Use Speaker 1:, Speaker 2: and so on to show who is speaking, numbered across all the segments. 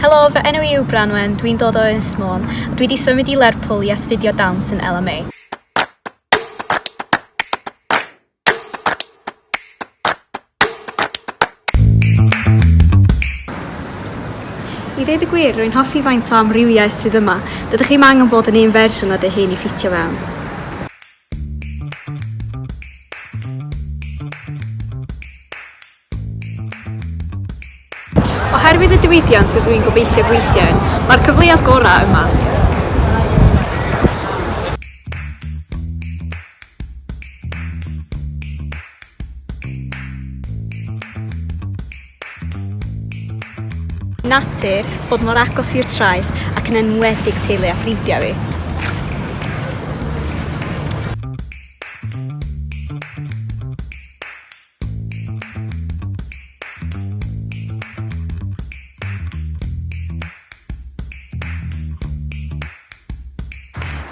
Speaker 1: Helo, fy enw i yw Branwen, dwi'n dod o Ynys Môn, a dwi 'di symud i Lerpwl i astudio dawns yn LMA. I ddeud y gwir, rwy'n hoffi faint o amrywiaeth sydd yma. Dydych chi'm angen bod yn un fersiwn o dy hun i ffitio fewn. Oherwydd y diwydiant rydw i'n gobeithio gweithio yn, mae'r cyfleoedd gorau yma. Natur, bod mor agos i'r traeth ac yn enwedig teulu a ffrindiau fi.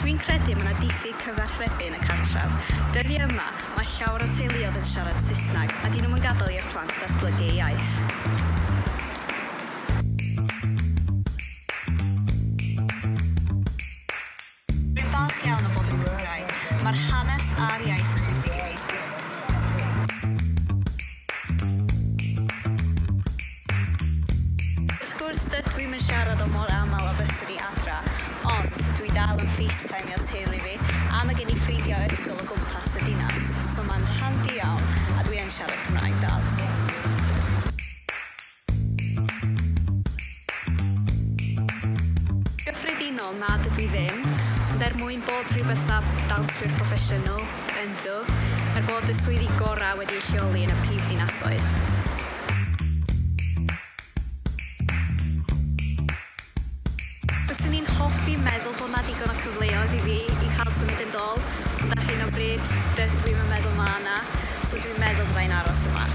Speaker 1: Dwi'n credu mae 'na diffyg cyfathrebu yn y cartref. Dyddiau yma, mae llawer o teuluoedd yn siarad Saesneg a 'dyn nhw'm yn gadael i'r plant datblygu eu iaith. Rwy'n falch iawn o bod yn Gymraeg. Mae'r hanes a'r iaith yn bwysig i fi. Wrth gwrs, dydw i'm yn siarad o mor aml â fyswn i adra, ond dwi dal yn FaceTimeio teulu fi, a mae gen i ffrindiau ysgol o gwmpas y dinas, so mae'n handi iawn, a dwi yn siarad Cymraeg dal. Gyffredinol, na dydw i ddim, ond er mwyn bod rhyw fath o dawnswyr proffesiynol, yndw, er bod y swyddi gorau wedi eu lleoli yn y prif ddinasoedd. Fyswn i'n hoffi meddwl bod 'na digon o cyfleoedd i fi i cael symud yn dôl, ond ar hyn o bryd dydw i'm yn meddwl ma' 'na, so dwi'n meddwl bydda i'n aros yma.